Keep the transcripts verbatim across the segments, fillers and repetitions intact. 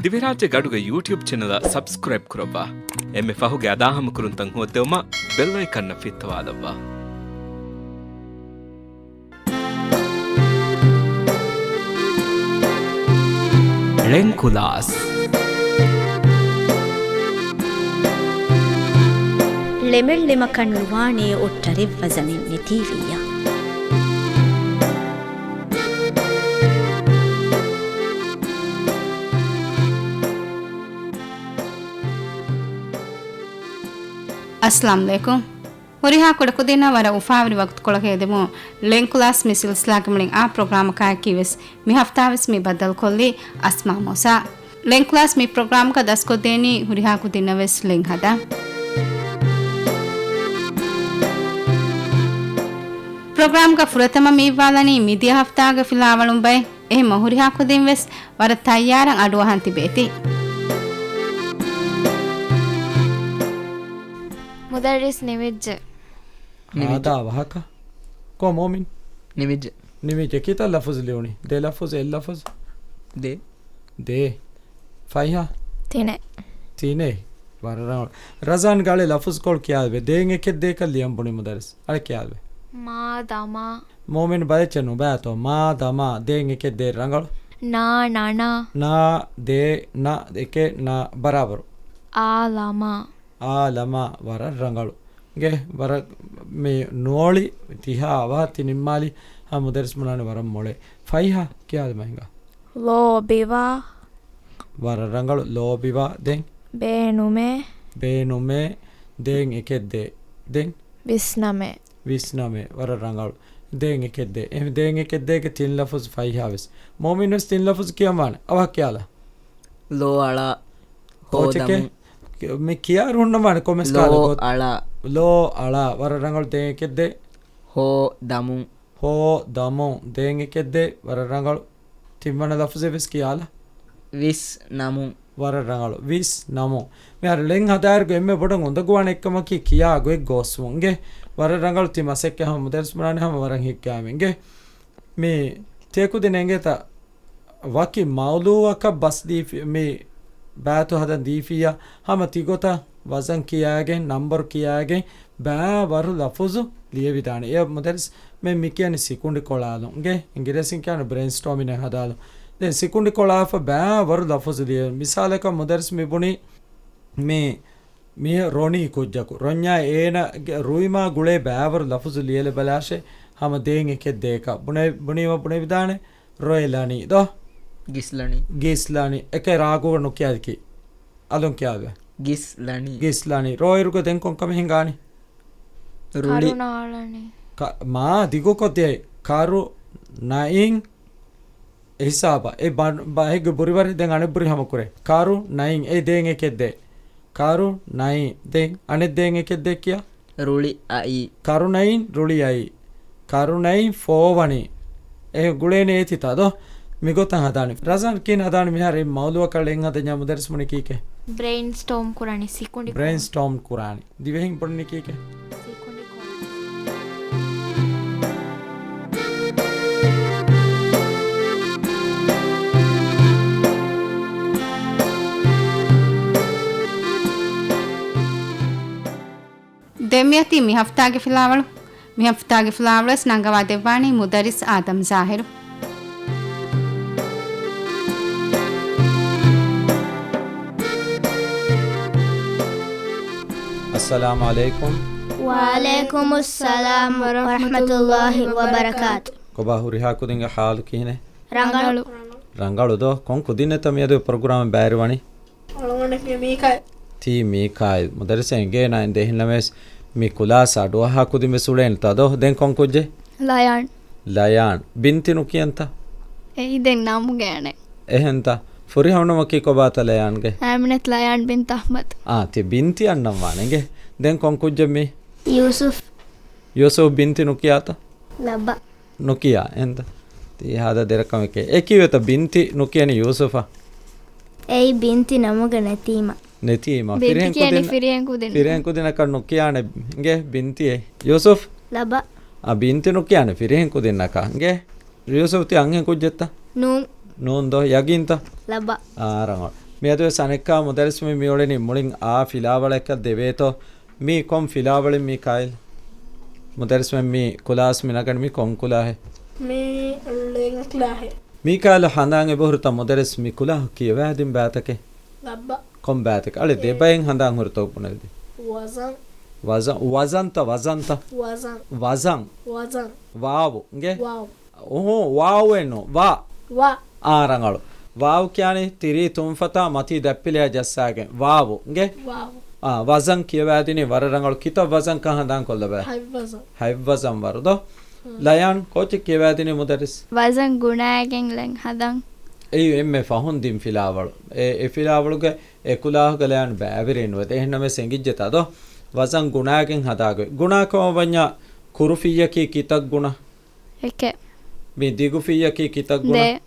ދިވެހިރާއްޖޭގެ އަޑުގެ ޔޫޓިއުބް ޗެނަލަށް ސަބްސްކްރައިބް ކުރައްވާ. އެންމެ ފަހުގެ އަދާހަމަކުރުންތައް ހޯއްދެވުމަށް ބެލް އައިކަންއަށް ފިއްތަވާލައްވާ. ޅެންކުލާސް. ޅެމެއް ޅެމަކަށް ނުވާނޭ އޮއްޓަރެއް ވަޒަނެއް ނެތީވިއްޔާ. އައްސަލާމު ޢަލައިކުމް. ހުރިހާ ކުޑަކުދިންނަށް ވަރަށް އުފާވެރި ވަގުތުކޮޅަކަށް އެދެމުން، ޅެންކުލާސް މި ސިލްސިލާގެ މުޅިން އާ ޕްރޮގްރާމަކާއެކީވެސް މި ހަފްތާވެސް މި ބައްދަލުކޮށްލީ އަސްމާ މޫސާ. ޅެންކުލާސް މި ޕްރޮގްރާމްގަ ދަސްކޮށްދޭނީ ހުރިހާ ކުދިންނަށް ވެސް ޅެން ހަދާ. ޕްރޮގްރާމްގަ ފުރަތަމަ މިއިއްވާލަނީ މިދިޔަ ހަފްތާގެ ފިލާވަޅުން ބައެއް. އެހެންމަ ހުރިހާ ކުދިން ވެސް ވަރަށް ތައްޔާރަށް އަޑުއަހަން ތިބޭތީ. މުދައްރިސް ނިމިއްޖެ. ނިމިއްޖެ. ހާދާ ވާހަކަ. ކޯ މޯމިން؟ ނިމިއްޖެ. ނިމިއްޖެ. ކިތައް ލަފުޒު ލިޔުނީ؟ ދެ ލަފުޒު، އެއް ލަފުޒު؟ ދޭ. ދޭ. ފައިހާ؟ ތިނެއް. ތިނެއް. ވަރަށް ރަނގަޅު. ރަޒާން ގާޅި ލަފުޒުކޮޅު ކިޔާލެވޭ. ދޭން އެކެއް ދޭކަށް ލިޔަން ބުނި މުދައްރިސް. އަޅެ ކިޔާލެވޭ. މާ ދަމާ. މޯމިން ބަލައްޗެއް ނުބައިތޯ. މާ ދަމާ. ދޭން އެކެއް ދޭ ރަނގަޅު. ނާ ނަނާ. ނާ ދޭ ނަ އެކެއް ނަ ބަރާބަރު. އާ ލަމާ. އާ ލަމާ ވަރަށް ރަނގަޅު. ގެ ވަރަށް މި ނޯޅި ތިހާ އަވަހަށް ތި ނިންމާލި ހަ މުދައްރިސް ބުނާނެ ވަރަށް މޮޅޭ. ފައިހާ ކިޔާލަމާ ހިނގާ. ލޯބިވާ. ވަރަށް ރަނގަޅު ލޯބިވާ. ދެން؟ ބޭނުމޭ. ބޭނުމޭ. ދޭން އެކެއް ދޭ. ދެން؟ ވިސްނަމޭ. ވިސްނަމޭ. ވަރަށް ރަނގަޅު. ދޭން އެކެއް ދޭ. އެ ދޭން އެކެއް ދޭގެ ތިން ލަފުޒު ފައިހާ ވެސް. މޯމިން ވެސް ތިން ލަފުޒު ކިޔަން ވާނެ. އަވަހަށް ކިޔާލާ. ލޯ އަޅާ. ހޯ ކޯޗެކޭ؟ ދަމުން. މި ކިޔާ ރުންނަ ވާނެ ކޮމެންޓްސް ކާލަ ލޯ ގޮތް. އަޅާ. ލޯ އަޅާ. ވަރަށް ރަނގަޅު ދޭން އެކެއް ދޭ. ހޯ ދަމުން. ހޯ ދަމުން. ދޭން އެކެއް ދޭ. ވަރަށް ރަނގަޅު. ތިންވަނަ ލަފުޒެއް ވެސް ކިޔާލަ. ވިސް ނަމުން. ވަރަށް ރަނގަޅު. ވިސް ނަމުން. މިހާރު ޅެން ހަދާއިރުގަ އެންމެ ބޮޑަށް އުނދަގޫވާނެ އެއްކަމަކީ ކިޔާ ގޮތް ގޯސްވުން. އިނގޭ. ވަރަށް ރަނގަޅު ތި މަސައްކަތް ހަމަ މުދައްރިސް ބުނާނެ ހަމަ ވަރަށް ހިތްގައިމު. އިނގޭ. މި ތިޔަ ކުދިން އެނގޭތަ؟ ވަކި މައުޟޫއަކަށް ބަސް ދީފި، މި ބައިތު ހަދަން ދީފިއްޔާ ހަމަ ތިގޮތަށް ވަޒަން ކިޔާގެން، ނަންބަރު ކިޔާގެން، ބައިވަރު ލަފުޒު ލިޔެވިދާނެ. އެ މުދައްރިސް މެ މި ކިޔަނީ ސިކުނޑި ކޮޅާލުން. އިނގޭ، އިނގިރޭސިން ކިޔާނެ ބްރެއިންސްޓޯމިން ހަދާލުން. ދެން ސިކުނޑި ކޮޅާފަ ބައިވަރު ލަފުޒު ލިޔެ. މިސާލަކަށް މުދައްރިސް މި ބުނީ މި މި ރޮނީ ކުއްޖަކު. ރޮންޏާ އޭނަގެ ރުއިމާ ގުޅޭ ބައިވަރު ލަފުޒު ލިޔެލެ ބަލާށޭ ހަމަ ދޭން އެކެއް ދޭކަށް. ބުނެ-، ބުނީމަ ބުނެވިދާނެ. ރޮއެލަނީ ދޯ؟ ގިސްލަނީ. ގިސްލަނީ. އެކޭ ރާގުގަ ނުކިޔާދިކީ. އަލުން ކިޔާލެ. ގިސްލަނީ. ގިސްލަނީ. ރޯއިރުގަ ދެން ކޮންކަމެއް ހިނގާނީ؟ ރުޅި. ކަރުނާޅަނީ. ކަ-، މާ ދިގުކޮށްދިޔައީ. ކަރު ނައިން. އެ ހިސާބަށް އެ ބަ-، ބައެއްގެ ބުރިވަރެއް ދެން އަނެއް ބުރި ހަމަކުރޭ. ކާރު ނައިން އެ ދޭން އެކެއް ދޭ. ކާރު ނައިން ދޭން އަނެއް ދޭން އެކެއް ދޭ ކިޔާ. ރުޅި އައީ. ކާރު ނައިން ރުޅި އައީ. ކާރު ނައިން ފޯވަނީ. އެ ގުޅޭނެ އޭތިތާ ދޯ؟ މިގޮތަށް ހަދާނެ. ރަޒާން ކިހިނެއް ހަދާނެ މިހާރު އެ މައުޟޫއަކަށް ޅެން ހަދަންޏާ މުދައްރިސް ބުނީ ކީކޭ؟ ބްރެއިންސްޓޯމް ކުރާނީ ސިކުނޑި. ބްރެއިންސްޓޯމް ކުރާނީ. ދިވެހިން ބުނަނީ ކީކޭ؟ ސިކުނޑި ކޮޅު. ދެން މިއޮތީ މި ހަފްތާގެ ފިލާވަޅު. މި ހަފްތާގެ ފިލާވަޅުވެސް ނަންގަވާ ދެއްވާނީ މުދައްރިސް އާދަމް ޒާހިރު. އައްސަލާމު ޢަލައިކުމް. ވަޢަލައިކުމުއްސަލާމް ވަރަޙްމަތުﷲި ވަބަރަކާތު. ކޮބާ ހުރިހާ ކުދިންގެ ޙާލު ކިހިނެއް؟ ރަނގަޅު. ރަނގަޅު ދޯ؟ ކޮން ކުދިންނެއްތަ މިއަދު ޕްރޮގްރާމަށް ބައިވެރިވަނީ؟ އަޅުގަނޑަކީ މީކާއިލް. ތީ މީކާއިލް. މުދައްރިސަށް އެނގޭނަ އިނދެ އެހެންނަމަވެސް މި ކުލާސް އަޑުއަހާ ކުދިން ވެސް އުޅޭނެތާ ދޯ؟ ދެން ކޮން ކުއްޖެއް؟ ލަޔާން. ލަޔާން. ބިންތި ނުކިޔަންތަ؟ އެއީ ދެން ނަމުގެ އަނެއް. އެހެންތަ؟ ފުރިހަމަ ނަމަކީ ކޮބާތަ ލަޔާންގެ؟ އައިމިނަތް ލަޔާން ބިންތު އަޙްމަދު. އާ، ތި ބިންތި އަންނަން ވާނެ އިނގޭ. ދެން ކޮން ކުއްޖެއް މީ؟ ޔޫސުފް. ޔޫސުފް ބިންތި ނުކިޔާތަ؟ ލައްބަ. ނުކިޔާ އެންތަ؟ ތީ ހާދަ ދެރަކަމެކޭ. އެކީވެތަ ބިންތި ނުކިޔަނީ ޔޫސުފަށް؟ އެއީ ބިންތި ނަމުގަ ނެތީމަ. ނެތީމަ. ބިންތި ފިރިހެން ކިޔަނީ ކުދިން-، ފިރިހެން ކުދިން. ފިރިހެން ކުދިންނަކަށް ނުކިޔާނެ އިނގޭ ބިންތިއޭ. ޔޫސުފް؟ ލައްބަ. އާ، ބިންތި ނުކިޔާނެ ފިރިހެން ކުދިންނަކަށް އިނގޭ. ޔޫސުފް ތި އަންހެން ކުއްޖެއްތަ؟ ނޫން. ނޫން ދޯ، ޔަގީންތަ؟ ލައްބަ. އާ، ރަނގަޅު. މިއަދުވެސް އަނެއްކާ މުދައްރިސް މި މިއުޅެނީ މުޅިން އާ ފިލާވަޅަކަށް ދެވޭތޯ؟ މީ ކޮން ފިލާވަޅެއް މީކާއިލް؟ މުދައްރިސް މި ކުލާސް މި ނަގަނީ މި ކޮން ކުލާހެއް؟ މީ ޅެން ކުލާހެއް. މީކާއިލް ހަނދާން އެބަހުރިތަ މުދައްރިސް މި ކުލާހު ކިޔަވާދިން ބައިތަކެއް؟ ލައްބަ. ކޮން ބައިތަކެއް؟ އަޅެ ދެ ބައެއް ހަނދާން ހުރިތޯ ބުނެލި. ވަޒަން. ވަޒަން، ވަޒަންތަ، ވަޒަންތަ؟ ވަޒަން. ވަޒަން. ވަޒަން. ވާވު، އިނގޭ؟ ވާވު. އުހު، ވާވެއް ނޫން، ވާ. ވާ. އާ، ރަނގަޅު. ވާވު ކިޔާނީ ތިރީ ތުންފަތާ މަތީ ދަތްޕިލެއާ ޖައްސާގެން. ވާވު، އިނގޭ؟ ވާވު. އާ، ވަޒަން ކިޔަވާދިނީ ވަރަށް ރަނގަޅު. ކިތައް ވަޒަންކަން ހަނދާން ކޮށްލަބަ؟ ހަތް ވަޒަން. ހަތް ވަޒަން ވަރު ދޯ؟ ހުން. ލަޔާން ކޯޗެއް ކިޔަވާދިނީ މުދައްރިސް؟ ވަޒަން ގުނާގެން ޅެން ހަދަން. އެއީ އެންމެ ފަހުން ދިން ފިލާވަޅު. އެ، އެ ފިލާވަޅުގެ އެ ކުލާހުގަ ލަޔާން ބައިވެރި ނުވެ. އެހެންނަމަވެސް އެނގިއްޖެތާ ދޯ؟ ވަޒަން ގުނާގެން ހަދާގޮތް. ގުނާކަމަށް ވަންޏާ ކުރު ފިއްޔަކީ ކިތައް ގުނަ؟ އެކެއް. މި ދިގު ފިއްޔަކީ ކިތައް ގުނަ؟ ދެ.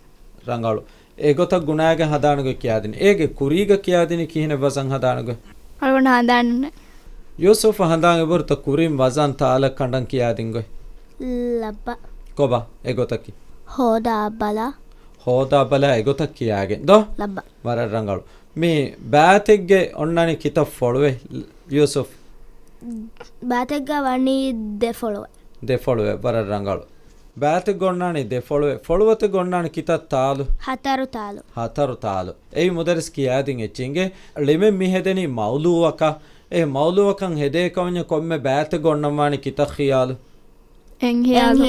ރަނގަޅު. އެގޮތަށް ގުނާގެން ހަދާނެ ގޮތް ކިޔާދިން. އޭގެ ކުރީގަ ކިޔާދިނީ ކިހިނެއް ވަޒަން ހަދާނެ ގޮތް؟ އަޅުގަނޑު ހަނދާން ނެތް. ޔޫސުފް ހަނދާން އެބަހުރިތަ ކުރިން ވަޒަން ތާލަ ކަނޑަން ކިޔާދިން ގޮތް؟ ލައްބަ. ކޮބާ އެގޮތަކީ؟ ހޯދާ ބަލާ. ހޯދާ ބަލާ އެގޮތަށް ކިޔާގެން ދޯ؟ ލައްބަ. ވަރަށް ރަނގަޅު. މި ބައިތެއްގެ އޮންނާނީ ކިތައް ފޮޅުވެ، ޔޫސުފް؟ ބައިތެއްގަ ވަނީ ދެ ފޮޅުވެ. ދެ ފޮޅުވެ، ވަރަށް ރަނގަޅު. ބައިތެއްގަ އޮންނާނީ ދެ ފޮޅުވެ. ފޮޅުވަތެއްގަ އޮންނާނީ ކިތައް ތާލު؟ ހަތަރު ތާލު. ހަތަރު ތާލު. އެއީ މުދައްރިސް ކިޔާދިން އެއްޗެއް އިނގޭ. ޅެމެއް މި ހެދެނީ މައުލޫއަކަށް. އެ މައުލޫއަކަށް ހެދޭ ކަމަންޏަ ކޮންމެ ބައިތެއްގަ އޮންނަން ވާނީ ކިތައް ޚިޔާލު؟ އެއް ޚިޔާލު.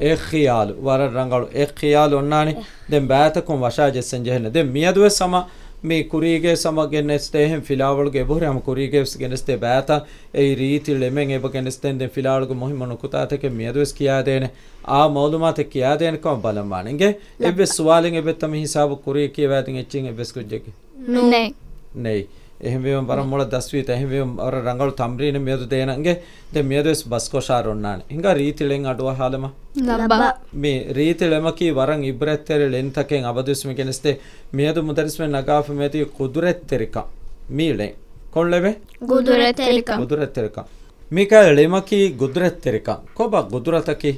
އެއް ޚިޔާލު، ވަރަށް ރަނގަޅު. އެއް ޚިޔާލު އޮންނާނެ. ދެން ބައިތަކުން ވަށާ ޖެއްސެން ޖެހޭނެ. ދެން މިއަދުވެސް ހަމަ މި ކުރީގެ ހަމަ ގެނެސްދޭ އެހެން ފިލާވަޅުގެ އެބަހުރި ހަމަ ކުރީގެ ވެސް ގެނެސްދޭ ބައިތައް އެއީ ރީތި ޅެމެއް އެބަ ގެނެސްދޭން. ދެން ފިލާވަޅުގެ މުހިއްމު ނުކުތާތަކެއް މިއަދުވެސް ކިޔާދޭނެ. އާ މައުލޫމާތެއް ކިޔާދޭނެ ކަމަށް ބަލަން ވާނެ. އިނގޭ؟ ލައްބަ. އެއްވެސް ސުވާލެއް އެބައޮތްތަ މި ހިސާބު ކުރީ ކިޔަވާދިން އެއްޗެއް އެއްވެސް ކުއްޖެއްގެ؟ ނޫން. ނެތް. ނެތް. އެހެންވީމަ ވަރަށް މޮޅަށް ދަސްވީތަ. އެހެންވީމަ ވަރަށް ރަނގަޅު ތަމްރީނެއް މިއަދު ދޭނަން އިނގޭ. ދެން މިއަދުވެސް ބަސްކޮށާރު އޮންނާނެ. ހިނގާ ރީތި ޅެން އަޑުއަހާލަމާ. ލައްބަ. ލައްބަ. މި ރީތި ޅެމަކީ ވަރަށް އިބްރަތްތެރި ޅެންތަކެއް އަބަދުވެސް މި ގެނެސްދޭ. މިއަދު މުދައްރިސްމެން ނަގާފަ މިއޮތީ ޤުދުރަތްތެރިކަން. މި ޅެން. ކޮން ޅެމެއް؟ ޤުދުރަތްތެރިކަން. ޤުދުރަތްތެރިކަން. މިކަހަލަ ޅެމަކީ ޤުދުރަތްތެރިކަން. ކޮބާ ޤުދުރަތަކީ؟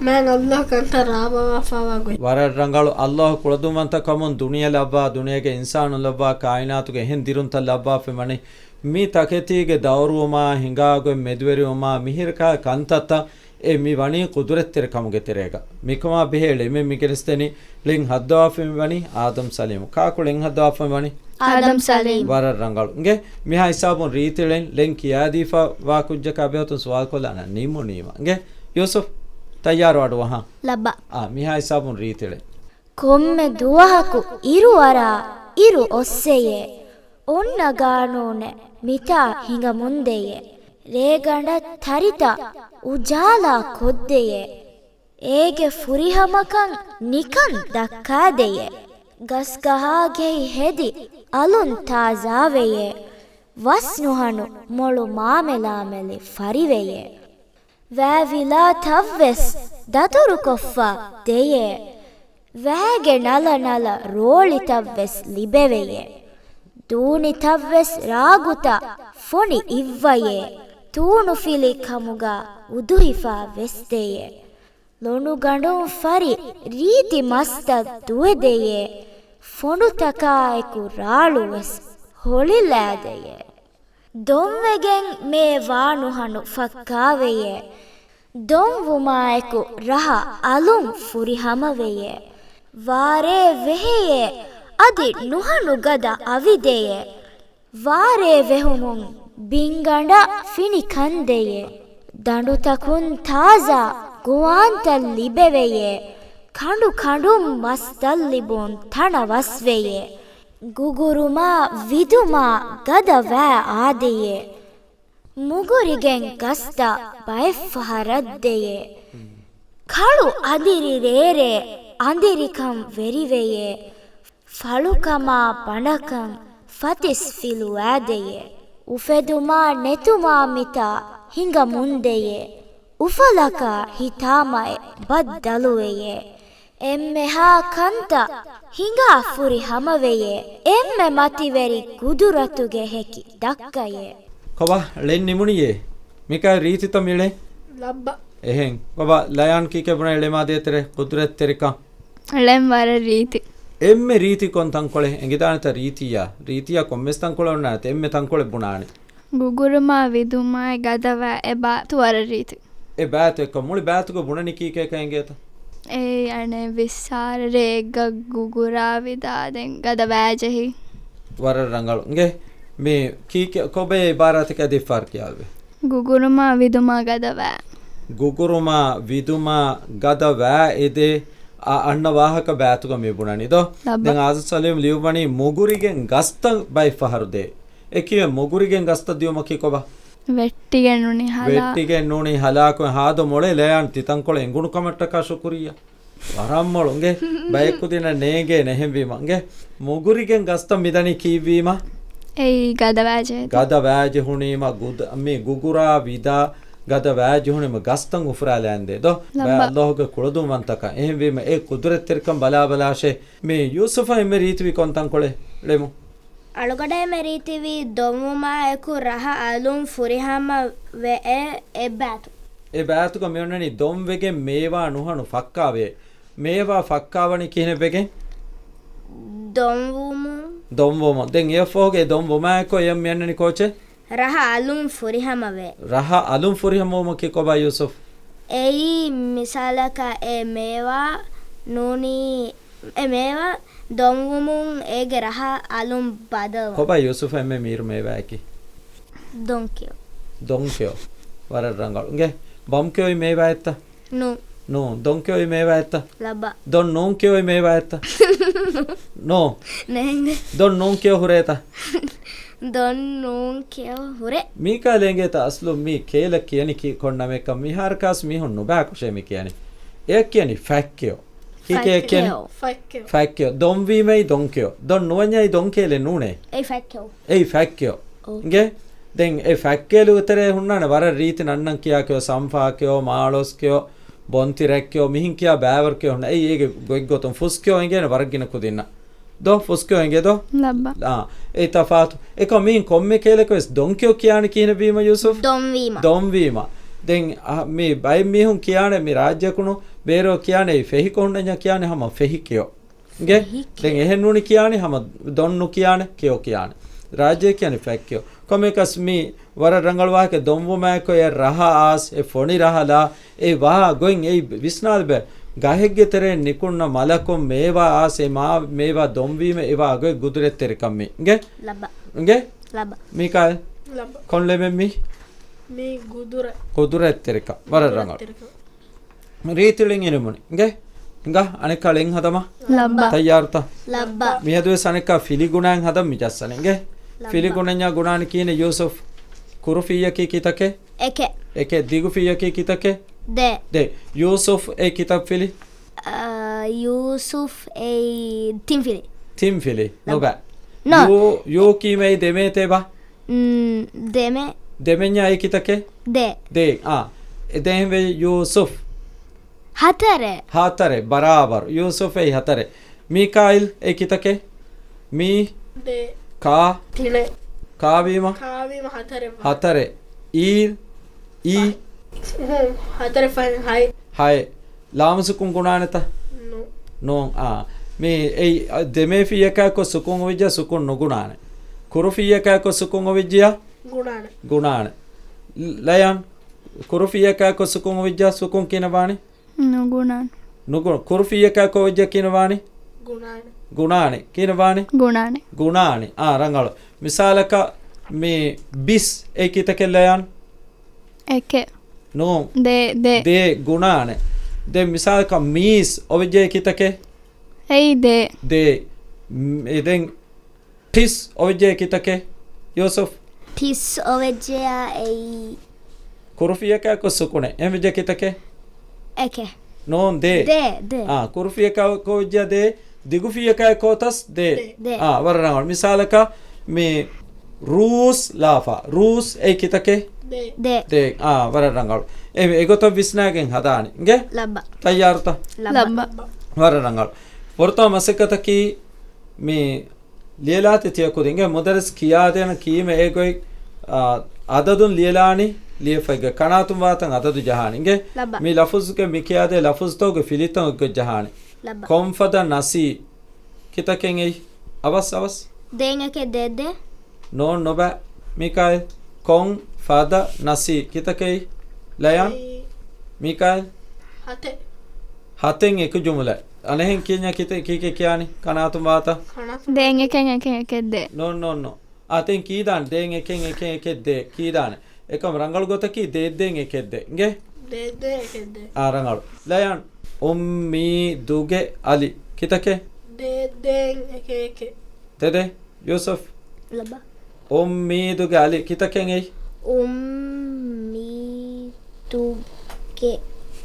މާތް ﷲ ކަންތައް ރާވާފަވާ ގޮތް. ވަރަށް ރަނގަޅު. ﷲ ކުޅަދުންވަންތަ ކަމުން ދުނިޔެ ލައްވާ، ދުނިޔޭގެ އިންސާނުން ލައްވާ، ކާއިނާތުގެ އެހެން ދިރުންތައް ލައްވާފައި ވަނީ. މި ތަކެތީގެ ދައުރުވުމާ، ހިނގާގޮތް މެދުވެރިވުމާ، މިހިރަކާ ކަންތައްތައް އެ މި ވަނީ ޤުދުރަތްތެރިކަމުގެ ތެރޭގަ. މިކަމާ ބެހޭ ޅެމެއް މި ގެނެސްދެނީ. ޅެން ހައްދަވާފައި ވަނީ އާދަމް ސަލީމް. ކާކު ޅެން ހައްދަވާފައި ވަނީ؟ އާދަމް ސަލީމް. ވަރަށް ރަނގަޅު. އިނގޭ، މިހާ ހިސާބުން ރީތި ޅެން، ޅެން ކިޔާދީފަ ވާ ކުއްޖަކާ ބެހޭ ގޮތުން ސުވާލު ކޮށްލާނަން ނިމުނީމަ. އިނގޭ، ޔޫސުފް، ތައްޔާރު އަޑުއަހާ. ލައްބަ. އާ، މިހާ ހިސާބުން ރީތި ޅެން. ކޮންމެ ދުވަހަކު އިރު އަރާ އިރު އޮއްސެޔޭ. އޮންނަ ގާނޫނެއް މިތާ ހިނގަމުންދެޔޭ. ރޭގަނޑަށް ތަރިތައް އުޖާލާ ކޮށްދެޔޭ. އޭގެ ފުރިހަމަކަން ނިކަން ދައްކާދެޔޭ. ގަސްގަހާގެހި ހެދި އަލުން ތާޒާވެޔޭ. ވަސް ނުހަނު މޮޅު މާމެލާމެލި ފަރިވެޔޭ. ވައިވިލާތައްވެސް ދަތުރުކޮށްފަ ދެޔޭ. ވައިގެ ނަލަ ނަލަ ރޯޅިތައްވެސް ލިބެވެޔޭ. ދޫނިތައްވެސް ރާގުތައް ފޮނި އިއްވަޔޭ. ތޫނުފިލި ކަމުގަ އުދުހިފާ ވެސްދެޔޭ. ލޮނުގަނޑުން ފަރި ރީތި މަސްތައް ދުވެދެޔޭ. ފޮނޑުތަކާއެކު ރާޅުވެސް ހޮޅިލާދެޔޭ. ދޮންވެގެން މޭ ވާނުހަނު ފައްކާވެޔޭ. ދޮންވުމާއެކު ރަހަ އަލުން ފުރިހަމަވެޔޭ. ވާރޭ ވެހެޔޭ އަދި ނުހަނު ގަދަ އަވިދެޔޭ. ވާރޭ ވެހުމުން ބިންގަނޑަށް ފިނި ކަންދެޔޭ. ދަނޑުތަކުން ތާޒާ ގޮވާންތައް ލިބެވެޔޭ. ކަނޑު ކަނޑުން މަސްތައް ލިބުން ތަނަވަސްވެޔޭ. ގުގުރުމާ ވިދުމާ ގަދަ ވައި އާދެޔޭ. މުގުރިގެން ގަސްތައް ބައެއްފަހަރަށް ދެޔޭ. ކަޅު އަނދިރި ރޭރޭ އަނދިރިކަން ވެރިވެޔޭ. ފަޅުކަމާ ބަނޑަކަން ފަތިސް ފިލުވާދެޔޭ. އުފެދުމާ ނެތުމާ މިތާ ހިނގަމުންދެޔޭ. އުފަލަކާ ހިތާމައެއް ބައްދަލުވެޔޭ. އެންމެހާ ކަންތައް ހިނގާ ފުރި ހަމަވެޔޭ. އެންމެ މަތިވެރި ގުދުރަތުގެ ހެކި ދައްކަޔޭ. ކޮބާ ޅެން ނިމުނީއޭ؟ މިކަހަލަ ރީތިތަ މި ޅެން؟ ލައްބަ. އެހެން. ކޮބާ ލަޔާން ކީކޭ ބުނަނީ ޅެމާ ދޭތެރޭ ޤުދުރަތްތެރިކަން؟ ޅެން ވަރަށް ރީތި. އެންމެ ރީތި ކޮން ތަންކޮޅެއް އެނގިދާނެތަ؟ ރީތިއްޔާ، ރީތިއްޔާ ކޮންމެސް ތަންކޮޅެއް އޮންނާނެތަ؟ އެންމެ ތަންކޮޅެއް ބުނާނެ. ގުގުރުމާ ވިދުމާއި ގަދަވާ އެ ބާތު ވަރަށް ރީތި. އެ ބާތު އެއްކޮށް މުޅި ބާތުގަ ބުނަނީ ކީކޭކަ އެނގޭތަ؟ އެއީ އަނެއް ވިއްސާރަ ރޭއްގަ ގުގުރާ ވިދާ ދެން ގަދަ ވާ ޖެހި. ވަރަށް ރަނގަޅު. އިނގޭ މި ކީކޭ ކޮބައި އިބާރާތަކާ ދެއްފާރ ކިޔާލެވޭ. ގުގުރުމާ ވިދުމާ ގަދަ ވާ. ގުގުރުމާ ވިދުމާ ގަދަ ވާ އެދޭ. އަ، އަންނަ ވާހަކަ ބާތުގަ މި ބުނަނީ ދޯ؟ ލައްބަ. ދެން އާޒަދު ސަލީމް ލިޔުއްވަނީ މުގުރިގެން ގަސްތައް ބައެއް ފަހަރު ދޭ. އެ ކިޔެ މުގުރިގެން ގަސްތައް ދިޔުމަކީ ކޮބާ؟ ވެއްޓިގެން ނޫނީ ހަލާ. ވެއްޓިގެން ނޫނީ ހަލާކު ހާދަ މޮޅެ ލަޔާން ތިތަންކޮޅެއް އެނގުނު ކަމަށްޓަކާ ޝުކުރިއްޔާ. ވަރަށް މޮޅު އިނގޭ. ބަޔެއް ކުދިންނަށް ނޭނގޭނެ އެހެންވީމަ. އިނގޭ މުގުރިގެން ގަސްތައް މިދަނީ ކީއްވީމަ؟ އެއީ ގަދަ ވާ ޖެހޭ. ގަދަ ވާ ޖެހުނީމަ ގުދ-، މި ގުގުރާ ވިދާ ގަދަ ވާ ޖެހުނީމަ ގަސްތައް އުފުރާލައިންދޭ ދޯ؟ ބައެއް ލައްބަ. އައްލާހުގެ ކުޅަދުންވަންތަކަން. އެހެންވީމަ އެ ޤުދުރަތްތެރިކަން ބަލާބަލާށޭ. މި ޔޫސުފަށް އެންމެ ރީތިވީ ކޮން ތަންކޮޅެއް؟ ޅެމު. އަޅުގަޑަށް އެންމެ ރީތިވީ ދޮންވުމާއެކު ރަހަ އަލުން ފުރިހަމަ ވެ އެ އެއްބާތު. އެ ބާތުގަ މިއޮންނަނީ ދޮންވެގެން މޭވާ ނުހަނު ފައްކާވޭ. މޭވާ ފައްކާވަނީ ކިހިނެއްވެގެން؟ ދޮންވުމުން. ދޮންވުމުން. ދެން އެއަށްފަހުގެ ދޮންވުމާއެކު އެޔަށް މިއަންނަނީ ކޯޗެއް؟ ރަހަ އަލުން ފުރިހަމަވޭ. ރަހަ އަލުން ފުރިހަމަވުމަކީ ކޮބާ ޔޫސުފް؟ އެއީ މިސާލަކަށް އެ މޭވާ ނޫނީ، އެ މޭވާ ދޮންވުމުން އޭގެ ރަހަ އަލުން ބަދަލުވުން. ކޮބާ ޔޫސުފް އެންމެ މީރު މޭވާއަކީ؟ ދޮންކެޔޮ. ދޮންކެޔޮ. ވަރަށް ރަނގަޅު. އިނގޭ ބަމްކެޔޮއި މޭވާއެއްތަ؟ ނޫން. ނޫން. ދޮންކެޔޮއި މޭވާއެއްތަ؟ ލައްބަ. ދޮން ނޫންކެޔޮއި މޭވާއެއްތަ؟ ނޯ. ނޭނގެ. ދޮން ނޫންކެޔޮ ހުރޭތަ؟ ދޮން ނޫންކެޔޮ ހުރޭ. މީކާ އެނގޭތަ އަސްލު މި ކޭލަ ކިޔަނީ ކީ ކޮން ނަމެއްކަން؟ މިހާރު ކާސް މީހުން ނުބާކުށޭ މި ކިޔަނީ. އެއަށް ކިޔަނީ ފައްކެޔޮ. ކީކޭ އެއަށް ކިޔަނީ؟ ފައްކެޔޮ. ފައްކެޔޮ. ފައްކެޔޮ. ދޮންވީމައި ދޮންކެޔޮ. ދޮން ނުވަންޏާއި ދޮންކޭލެއް ނޫނޭ. އެއީ ފައްކެޔޮ. އެއީ ފައްކެޔޮ. އޯ. އިނގޭ؟ ދެން އެ ފައްކޭލުގެ ތެރޭ ހުންނާނެ ވަރަށް ރީތި ނަންނަން ކިޔާ ކެޔޮ، ސަންފާ ކެޔޮ، މާޅޮސް ކެޔޮ، ބޮންތި ރެއްކެޔޮ، މިހިން ކިޔާ ބައިވަރު ކެޔޮ ހުންނަ. އެއީ އޭގެ ގޮތްގޮތުން ފުސްކެޔޮ އެނގޭނެ ވަރަށް ގިނަ ކުދިންނަށް. ދޯ؟ ފުސްކެޔޮ އެނގޭ ދޯ؟ ލައްބަ. އާ، އެ ތަފާތު. އެކަމް މީން ކޮންމެ ކޭލަކަށް ވެސް ދޮންކެޔޮ ކިޔާނެ ކިހިނެއްވީމަ ޔޫސުފް؟ ދޮންވީމަ. ދޮންވީމަ. ދެން އަ، މި ބައެއް މީހުން ކިޔާނެ މި ރާއްޖެކުނު ބޭރޯ ކިޔާނެ އެ ފެހިކޮ ހުންނަންޏާ ކިޔާނެ ހަމަ ފެހިކެޔޮ. އިނގޭ؟ ފެހިކެޔޮ. ދެން އެހެން ނޫނީ ކިޔާނީ ހަމަ ދޮން ނުކިޔާނެ، ކެޔޮ ކިޔާނެ. ރާއްޖޭ ކިޔާނީ ފެހިކެޔޮ. ކޮންމެއަކަސް މި ވަރަށް ރަނގަޅު ވާހަކަ ދޮންވުމާއެކު އެ ރަހަ އާސް، އެ ފޮނި ރަހަލާ، އެ ވާ ގޮތް އެއީ ވިސްނާލިބެ. ގަހެއްގެ ތެރެއިން ނިކުންނަ މަލަކުން މޭވާ އާސް، އެ މާ، މޭވާ ދޮންވީމަ އެވާ ގޮތް ގުދުރަތްތެރިކަން މި. އިނގޭ؟ ލައްބަ. އިނގޭ؟ ލައްބަ. މީކާއިލް؟ ލައްބަ. ކޮން ޅެމެއް މީ؟ މީ ގުދުރަ. ގުދުރަތްތެރިކަން. ވަރަށް ރަނގަޅު. ގުދުރަތްތެރިކަން. ރީތިޅިން އިނިމުނި. އިނގޭ؟ ހިނގާ، އަނެއްކާ ޅެން ހަދަމާ. ލައްބަ. ތައްޔާރުތަ؟ ލައްބަ. މިއަދުވެސް އަނެއްކާ ފިލި ގުނައިން ހަދަން މި ޖައްސަނީ. އިނގޭ؟ ލައްބަ. ފިލި ގުނަންޏާ ގުނާނީ ކިހިނެއް ޔޫސުފް؟ ކުރު ފިއްޔަކީ ކިތަކެއް؟ އެކެއް. އެކެއް. ދިގު ފިއްޔަކީ ކިތަކެއް؟ ދޭއް. ދޭއް. ޔޫސުފް އެ ކިތައް ފިލި؟ އާ، ޔޫސުފް އެއީ ތިން ފިލި. ތިން ފިލި. ލައްބަ. ނުބަ. ނޯ. ޔޫ، ޔޫ ކީމައި ދެމޭތޭބާ؟ މް، ދެމެ. ދެމެންޏާ އެއީ ކިތަކެއް؟ ދޭއް. ދޭއް. އާ. އެ ދޭހެންވެ ޔޫސުފް. ހަތަރެއް. ހަތަރެއް. ބަރާބަރު. ޔޫސުފް އެއީ ހަތަރެއް. މީކާއިލް އެއީ ކިތަކެއް؟ މީ. ދޭއް. ކާ. ތިނެއް. ކާވީމަ؟ ކާވީމަ ހަތަރެއް. ހަތަރެއް. އީ. އީ. ފަ-، ހުން. ހަތަރެއް ފަހެއް ހައެއް. ހައެއް. ލާމު ސުކުން ގުނާނެތަ؟ ނޫން. ނޫން. އާ. މީ އެއީ، އަ، ދެމޭ ފިއްޔަކާއެކު ސުކުން އޮވިއްޖެ ސުކުން ނުގުނާނެ. ކުރު ފިއްޔަކާއެކު ސުކުން އޮވިއްޖިޔާ؟ ގުނާނެ. ގުނާނެ. ލަޔާން، ކުރު ފިއްޔަކާއެކު ސުކުން އޮވިއްޖެ ސުކުން ކިހިނެއް ވާނީ؟ ނުގުނާނެ. ނުގު-، ކުރު ފިއްޔަކާއެކު އޮވިއްޖެ ކިހިނެއް ވާނީ؟ ގުނާނެ. ގުނާނެ. ކިހިނެއް ވާނީ؟ ގުނާނެ. ގުނާނެ. އާ، ރަނގަޅު. މިސާލަކަށް މި ބިސް އެއީ ކިތަކެއް ލަޔާން؟ އެކެއް. ނޫން. ދޭއް، ދޭއް. ދޭއް ގުނާނެ. ދެން މިސާލަކަށް މީސް އޮވިއްޖެ ކިތަކެއް؟ އެއީ ދޭއް. ދޭއް. މް، އެ ދެން ޓިސް އޮވިއްޖެ ކިތަކެއް؟ ޔޫސުފް. ޓިސް އޮވިއްޖެޔާ އެއީ. ކުރު ފިއްޔަކާއެކު ސުކުނެއް. އެހެންވެއްޖެ ކިތަކެއް؟ އެކެއް. ނޫން، ދޭއް. ދޭއް، ދޭއް. އާ، ކުރު ފިއްޔަކާއެކު އޮވިއްޖެ ދޭއް. ދިގު ފިއްޔަކާއެކު އޮތަސް ދޭއް. ދޭއް. އާ، ވަރަށް ރަނގަޅު. މިސާލަކަށް މި ރޫސް ލާފާ. ރޫސް އެއީ ކިތަކެއް؟ ދޭއް. ދޭއް. ދޭއް. އާ، ވަރަށް ރަނގަޅު. އެ، އެގޮތަށް ވިސްނާގެން ހަދާނެ. އިނގޭ؟ ލައްބަ. ތައްޔާރުތަ؟ ލައްބަ. ލައްބަ. ވަރަށް ރަނގަޅު. ފުރަތަމަ މަސައްކަތަކީ މި ލިޔެލާތި ތިޔަ ކުދިންގެ މުދައްރިސް ކިޔާދޭނަ ކީމަ އެ ގޮތް، އާ، އަދަދުން ލިޔެލާނީ، ލިޔެފައިގެ ކަނާތުން ވާތަން އަދަދު ޖަހާނީ. އިނގޭ؟ ލައްބަ. މި ލަފުޒުގެ މި ކިޔާދޭ ލަފުޒުތަކުގެ ފިލިތައް އެއްގޮތް ޖަހާނީ. ލައްބަ. ކޮންފަދަ ނަސީ، ކިތަކެއް އެއީ؟ އަވަސް، އަވަސް. ދޭން އެކެއް ދޭއް ދޭ. ނޯން ނުބަ. މީކާއިލް. ކޮން ފަދަ ނަސީ. ކިތަކެއް؟ ލަޔާން. އެއީ. މީކާއިލް. ހަތެއް. ހަތެއް އެކު ޖުމުލަ. އަނެހެން ކިޔަންޏާ ކިތަ-، ކީކޭ ކިޔާނީ؟ ކަނާތުން ވާތަ؟ ކަނާތުން. ދޭން އެކެއް އެކެއް އެކެއް ދޭ. ނޯން، ނޯން، ނޯ. އާ، ދެން ކީދާނެ؟ ދޭން އެކެއް އެކެއް އެކެއް ދޭ. ކީދާނެ؟ އެކަމް ރަނގަޅު ގޮތަކީ ދޭއް ދޭން އެކެއް ދޭ. އިނގޭ؟ ދޭއް ދޭން އެކެއް ދޭ. އާ، ރަނގަޅު. ލަޔާން. އުއްމީދުގެ އަލި. ކިތަކެއް؟ ދޭއް ދޭން އެކެއް އެކެއް. ދެ ދޭ. ޔޫސުފް. ލަބާ. އުއްމީދުގެ އަލި. ކިތަކެއް އެއީ؟ އުއްމީދުގެ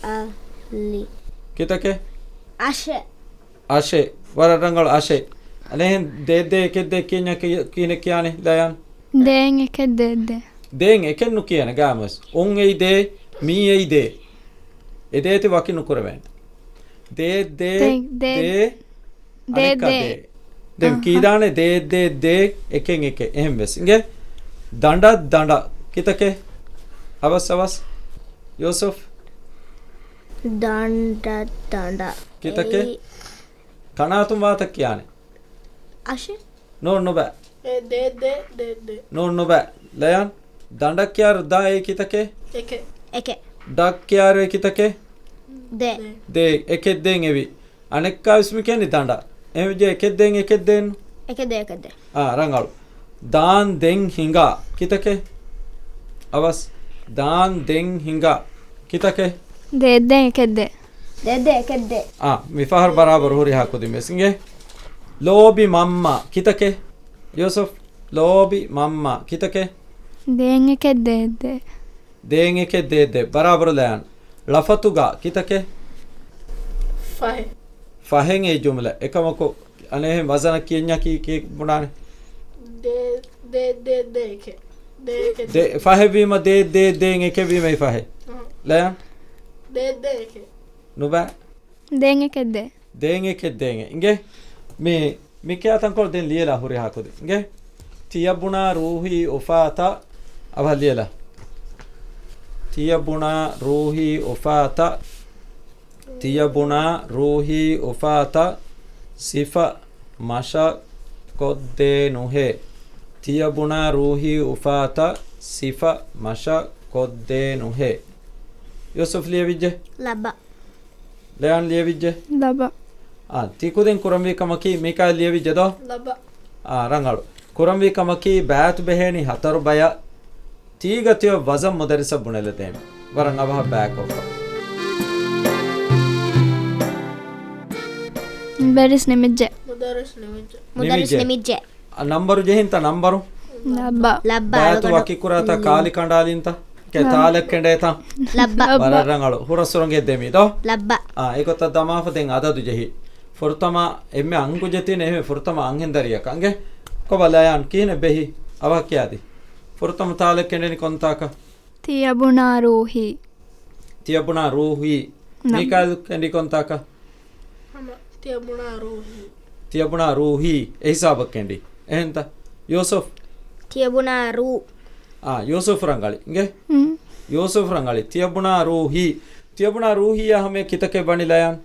އަލި. ކިތަކެއް؟ އަށެއް. އަށެއް. ވަރަށް ރަނގަޅު އަށެއް. އަނެހެން ދޭއް ދޭ އެކެއް ދޭ ކިޔަންޏާ ކި-، ކިހިނެއް ކިޔާނީ ލަޔާން؟ ދޭން އެކެއް ދޭއް ދޭ. ދޭން އެކެއް ނުކިޔަނެ ގާމަސް. އުން އެއީ ދޭ، މީ އެއީ ދޭ. އެ ދޭތި ވަކި ނުކުރެވޭނެ. ދޭއް ދޭ، ދޭ، ދޭ، ދޭ، ދޭ، އަނެއްކާ ދޭ. ދޭ. ދެން އަހަ. ކީދާނެ ދޭއް ދޭއް ދޭ އެކެއް އެކެއް. އެހެން ވެސް. އިނގޭ؟ ދަނޑަށް ދަނޑަށް. ކިތަކެއް؟ އަވަސް އަވަސް. ޔޫސުފް. ދަނޑަށް ދަނޑަށް. ކިތަކެއް؟ އެއީ. ކަނާތުން ވާތަ ކިޔާނެ. އަށެއް. ނޫން ނުބަ. އެ، ދޭ، ދޭ، ދޭ، ދޭ. ނޫން ނުބަ. ލަޔާން. ދަނޑަށް ކިޔާރު ދާ އެއީ ކިތަކެއް؟ އެކެއް. އެކެއް. ޑަށް ކިޔާރު އެއީ ކިތަކެއް؟ ދޭ. ދޭ. ދޭ. އެކެއް ދޭން އެވި. އަނެއްކާވެސް މި ކިޔަނީ ދަނޑަށް. އެހެންވެއްޖެ އެކެއް ދޭން އެކެއް ދޭން. އެކެއް ދޭ އެކެއް ދޭ. އާ، ރަނގަޅު. ދާން ދެން ހިނގާ. ކިތަކެއް؟ އަވަސް. ދާން ދެން ހިނގާ. ކިތަކެއް؟ ދޭއް ދޭން އެކެއް ދޭ. ދޭއް ދޭން އެކެއް ދޭ. އާ، މި ފަހަރު ބަރާބަރު ހުރިހާ ކުދިން ވެސް އިނގޭ. ލޯބި މަންމާ. ކިތަކެއް؟ ޔޫސުފް. ލޯބި މަންމާ. ކިތަކެއް؟ ދޭން އެކެއް ދޭއް ދޭ. ދޭން އެކެއް ދޭއް ދޭ. ބަރާބަރު ލަޔާން. ޅަފަތުގަ. ކިތަކެއް؟ ފަހެއް. ފަހެއް އެއީ ޖުމްލަ. އެކަމަކު އަނެއްހެން ވަޒަނަށް ކިޔަންޏާ ކީ، ކީއް ބުނާނެ؟ ދޭ، ދޭ، ދޭ، ދޭ އެކެއް. ދޭ އެކެއް ދޭ. ދޭ، ފަހެއް ވީމަ ދޭ، ދޭ، ދޭން އެކެއް ވީމަ އެއީ ފަހެއް. އަހަ. ލަޔާން؟ ދޭ، ދޭ އެކެއް. ނުބަ؟ ދޭން އެކެއް ދޭ. ދޭން އެކެއް ދޭން އެ. އިނގޭ؟ މި، މި ކިޔާ ތަންކޮޅު ދެން ލިޔެލާ ހުރިހާ ކުދިން. އިނގޭ؟ ތިޔަބުނާ ރޫހީ އުފާތަށް. އަވަހަށް ލިޔެލާ. ތިޔަބުނާ ރޫހީ އުފާތަށް. ތިޔަބުނާ ރޫހީ އުފާތަށް ސިފަ މަށަށް ކޮށްދޭނުހޭ. ތިޔަބުނާ ރޫހީ އުފާތަށް ސިފަ މަށަށް ކޮށްދޭނުހޭ. ޔޫސުފް ލިޔެވިއްޖެ؟ ލަބަ. ލަޔާން ލިޔެވިއްޖެ؟ ލަބަ. އާ، ތި ކުދިން ކުރަންވީ ކަމަކީ، މީކާއިލް ލިޔެވިއްޖެ ދޯ؟ ލަބަ. އާ، ރަނގަޅު. ކުރަންވީ ކަމަކީ، ބައިތު ބެހޭނީ ހަތަރު ބަޔަށް. ތީގަ ތިޔަ ވަޒަން މުދައްރިސަށް ބުނެލަދޭން. ވަރަށް އަވަހަށް ބައިކޮށްފަ. މުދައްރިސް ނިމިއްޖެ. މުދައްރިސް ނިމިއްޖެ. މުދައްރިސް ނިމިއްޖެ. ނިމިއްޖެ. އަ، ނަންބަރު ޖެހިންތަ ނަންބަރު؟ ލައްބަ. ލައްބަ. ބައިތު ވަކިކުރާތަ ކާލި ކަނޑާލިންތަ؟ ކެ ތާލެއް ކެނޑޭތަ؟ ލައްބަ. ވަރަށް ރަނގަޅު. ހުރަސް ސުރަނގެ ދެމީ ދޯ؟ ލައްބަ. އާ، އެގޮތަށް ދަމާފަ ދެން އަދަދު ޖެހި. ފުރަތަމަ އެންމެ އަންގު ޖެތިން އެހެން ފުރަތަމަ އަންހެންދަރިއަކަށް އިނގޭ. ކޮބާ ލަޔާން ކިހިނެއް ބެހި؟ އަވަހަށް ކިޔާދި. ފުރަތަމަ ތާލެއް ކެނޑެނީ ކޮންތާކަށް؟ ތިޔަބުނާ ރޫހީ. ތިޔަބުނާ ރޫހީ. ނަމް. މީކާއިލް ކެނޑީ ކޮންތާކަށް؟ ހަމަ ތިޔަބުނާ ރޫހީ. ތިޔަބުނާ ރޫހީ. އެހިސާބަށް ކެނޑީ. އެހެންތަ؟ ޔޫސުފް. ތިޔަބުނާ ރޫ. އާ، ޔޫސުފް ރަނގަޅި. އިނގޭ؟ ހުން. ޔޫސުފް ރަނގަޅި. ތިޔަބުނާ ރޫހީ. ތިޔަބުނާ ރޫހީއާ ހަމަޔަށް ކިތަކެއް ވަނީ ލަޔާން؟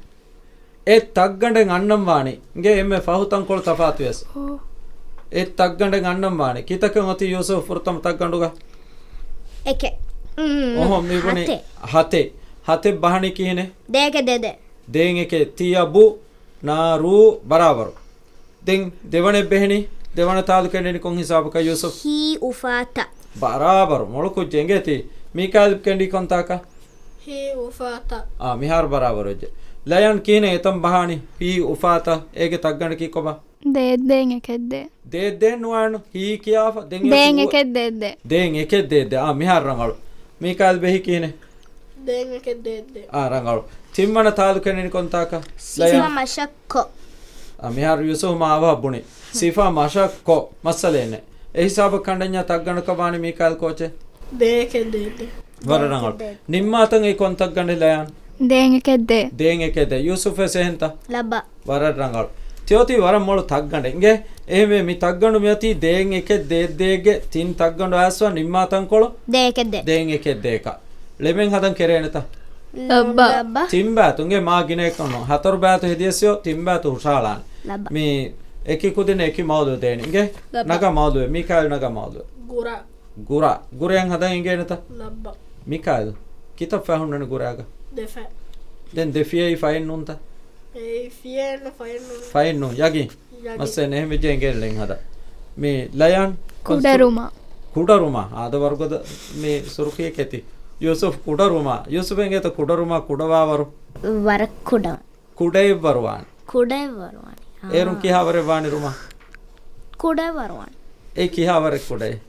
އެ ތައްގަނޑެއް އަންނަން ވާނީ. އިނގޭ އެންމެ ފަހު ތަންކޮޅު ތަފާތުވިޔަސް. އޯ. އެ ތައްގަނޑެއް އަންނަން ވާނީ. ކިތަކެއް އޮތީ ޔޫސުފް ފުރަތަމަ ތައްގަނޑުގަ؟ އެކެއް. އުން، އުން. އޮހޮ، މި ބުނީ ހަތެއް. ހަތެއް. ހަތެއް ބަހަނީ ކިހިނެއް؟ ދޭން އެކެއް ދޭ ދޭ. ދޭން އެކެއް. ތިޔަބު ނާ ރޫ ބަރާބަރު. ދެން ދެވަނަ ބެހެނީ، ދެވަނަ ތާލު ކެނޑެނީ ކޮން ހިސާބަކަށް ޔޫސުފް؟ ހީ އުފާތަ. ބަރާބަރު. މޮޅު ކުއްޖެއް އިނގޭތީ. މީކާއިލް ކެނޑީ ކޮންތާކަށް؟ ހީ އުފާތަ. އާ، މިހާރު ބަރާބަރު ވެއްޖެ. ލަޔަން ކިހިނެއް އެތަން ބަހާނީ؟ ހީ އުފާތަ. އޭގެ ތައްގަނޑަކީ ކޮބާ؟ ދޭއް ދޭން އެކެއް ދޭ. ދޭއް ދޭން ނުވާނު. ހީ ކިޔާފަ. ދެން އެ ދޭން އެކެއް ދޭއް ދޭ. ދޭން އެކެއް ދޭއް ދޭ. އާ، މިހާރު ރަނގަޅު. މީކާއިލް ބެހި ކިހިނެއް؟ ދޭން އެކެއް ދޭއް ދޭ. އާ، ރަނގަޅު. ތިންވަނަ ތާލު ކެނޑެނީ ކޮންތާކަށް؟ ސިފަ ލަޔަން. މަށަށް ކޮށް. އާ، މިހާރު ޔޫސުފް މާ އަވަހަށް ބުނި. ސިފަ މަށަށް ކޮށް. މައްސަލައެއް ނެތް. އެ ހިސާބަށް ކަނޑަންޏާ ތައްގަނޑަކަށް ވާނީ މީކާއިލް ކޯޗެއް؟ ދޭއް އެކެއް ދޭއް ދޭ. ވަރަށް ރަނގަޅު. ނިންމާތަން އެ ކޮން ތައްގަނޑެއް ލަޔަން؟ ދޭން އެކެއް ދޭ. ދޭން އެކެއް ދޭ. ޔޫސުފް ވެސް އެހެންތަ؟ ލަބަ. ވަރަށް ރަނގަޅު. ތިއޮތީ ވަރަށް މޮޅު ތައްގަނޑެއް އިނގޭ. އެހެންވެ މި ތައްގަނޑު މިއޮތީ ދޭން އެކެއް ދޭއް ދޭގެ ތިން ތައްގަނޑު އައިސްފަ ނިންމާ ތަންކޮޅު؟ ދޭން އެކެއް ދޭ. ދޭން އެކެއް ދޭކަށް. ޅެމެން ހަދަން ކެރޭނެތަ؟ ލައްބަ. ލައްބަ. ތިން ބައިތު އިނގޭ މާ ގިނަ އެއްކަން ނޫން. ހަތަރު ބައިތު ހެދިޔަސް ތިން ބައިތު ހުށަހަޅާނެ. ލައްބަ. މި އެކި ކުދިން އެކި މައުލޫ ދޭނެ. އިނގޭ؟ ލައްބަ. ނަގާ މައުލޫ. މީކާއިލް ނަގާ މައުލޫ. ގުރާ. ގުރާ. ގުރެއަށް ހަދަން އިނގޭނެތަ؟ ލައްބަ. މީކާއިލް. ކިތައް ފައި ހުންނަނީ ގުރާގަ؟ ދެފަ. ދެން ދެ ފިޔައީ ފައެއް ނޫންތަ؟ އެއީ ފިޔައެއްނު ފައެއް ނޫން. ފައެއް ނޫން. ޔަގީން. ޔަގީން. މައްސަލަ ނެހެން ވެއްޖެ އިނގޭނެ ޅެން ހަދާ. މި ލަޔާން. ކުޑަރުމާ. ކުޑަރުމާ. އާދަ ވަރުގަދަ މި ސުރުޚީ ކެތި. ޔޫސުފް ކުޑަރުމާ. ޔޫސުފް އެނގޭތަ ކުޑަރުމާ ކުޑަވާވަރު؟ ވަރަށް ކުޑަ. ކުޑައެއްވަރު ވާނެ. ކުޑައެއްވަރު ވާނެ. އާ. އޭރުން ކިހާވަރެއް ވާނެ ރުމާ؟ ކުޑައެއްވަރު ވާނެ. އެ ކިހާވަރެއް ކުޑައެއް؟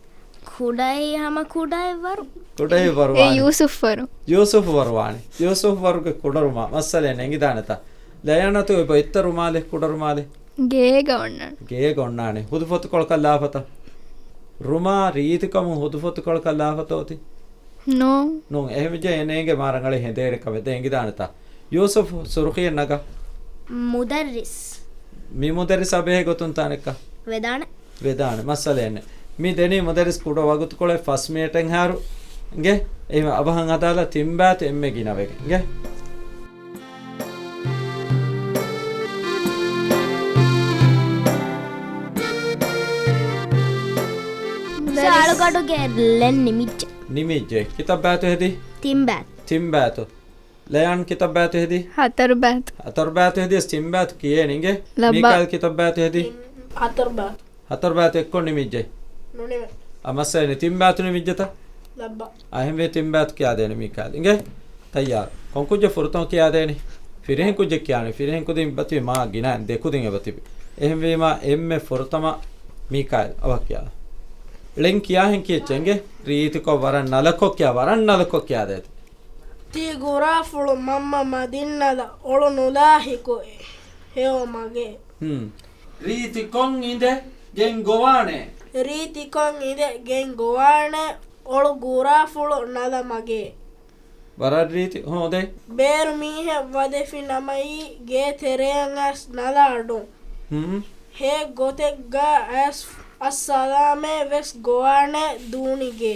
ކުޑައެއް ހަމަ ކުޑައެއްވަރު. ކުޑައެއްވަރު އެ ވާނެ. ޔޫސުފްވަރު. ޔޫސުފްވަރު ވާނެ. ޔޫސުފްވަރުގެ ކުޑަރުމާ. މައްސަލަ ނެނގިދާނެތަ؟ ލަޔާން އަތު އެބަ އެއްތަ ރުމާލެއް ކުޑަރުމާލެއް؟ ގޭގަ އޮންނާނެ. ގޭގަ އޮންނާނެ. ހުދުފޮތުކޮޅަކަށް ލާފަތަ؟ ރުމާ ރީތިކަމުން ހުދުފޮތުކޮޅަކަށް ލާފަތޯތި؟ ނޫން. ނޫން. އެހެންވެއްޖެ އެ ނޭނގެ މާ ރަނގަޅެއް ހެނދޭނެ ކަމެއް ދެން އެނގިދާނެތާ؟ ޔޫސުފް ސުރުޚީއެއް ނަގާ. މުދައްރިސް. މި މުދައްރިސް އަބަހޭ ގޮތުން ތާނެއްކާ؟ ވެދާނެ. ވެދާނެ. މައްސަލައެއް ނެތް. މި ދެނީ މުދައްރިސް ކުޑަ ވަގުތުކޮޅެއް ފަސް މިނެޓެއްހާރު. އިނގޭ؟ އެހިމަ އަބަހަށް ހަދާލާ ތިން ބާތު އެންމެ ގިނަވެގެން. އިނގޭ؟ ސާޅުގަޑުގެ ޅެން ނިމިއްޖެ. ނިމިއްޖެ. ކިތައް ބާތު ހެދީ؟ ތިން ބާތު. ތިން ބާތު. ލަޔާން ކިތައް ބާތު ހެދީ؟ ހަތަރު ބާތު. ހަތަރު ބާތު ހެދިޔަސް ތިން ބާތު ކިޔޭނެ އިނގޭ؟ ލައްބަ. މީކާއިލް ކިތައް ބާތު ހެދީ؟ ހަތަރު ބާތު. ހަތަރު ބާތު އެއްކޮށް ނިމިއްޖެ. ނުނިމި. އަ، މައްސަލަ ނެތް. ތިން ބާތު ނިމިއްޖެތަ؟ ލައްބަ. އަހެންވެ ތިން ބާތު ކިޔާދޭނެ މީކާއިލް. އިނގޭ؟ ތައްޔާރު. ކޮންކުއްޖެއް ފުރަތަމަ ކިޔާދޭނީ؟ ފިރިހެން ކުއްޖެއް ކިޔާނީ. ފިރިހެން ކުދިން އެބަތިބި މާ ގިނަ ދެ ކުދިން އެބަތިބި. އެހެންވީމާ އެންމެ ފުރަތަމަ މީކާއިލް އަވަހަށް ކިޔާލާ. ޅެން ކިޔާހެން ކިޔެއްޗެ އިނގޭ؟ ރީތިކޮށް ވަރަށް ނަލަކޮށް ކިޔާ، ވަރަށް ނަލަކޮށް ކިޔާދޭތި. ތީ ގުރާފުޅު މަންމަ މަދިންނަލަ އޮޅު ނުލާ ހިކު ހެޔޮ މަގޭ. ހުން. ރީތިކޮށް އިނދެ ގެން ގޮވާނެ. ރީތިކޮށް އިނދެ ގެން ގޮވާނެ އޮޅު ގުރާފުޅު ނަލަ މަގޭ. ވަރަށް ރީތި ހޯދޭ. ބޭރު މީހެއް ވަދެފި ނަމައީ ގޭ ތެރެއަށް އައިސް ނަލަ އަޑުން. ހުން. ހޭ ގޮތެއްގަ އައިސް އައްސަލާމޭ ވެސް ގޮވާނެ ދޫނިގޭ.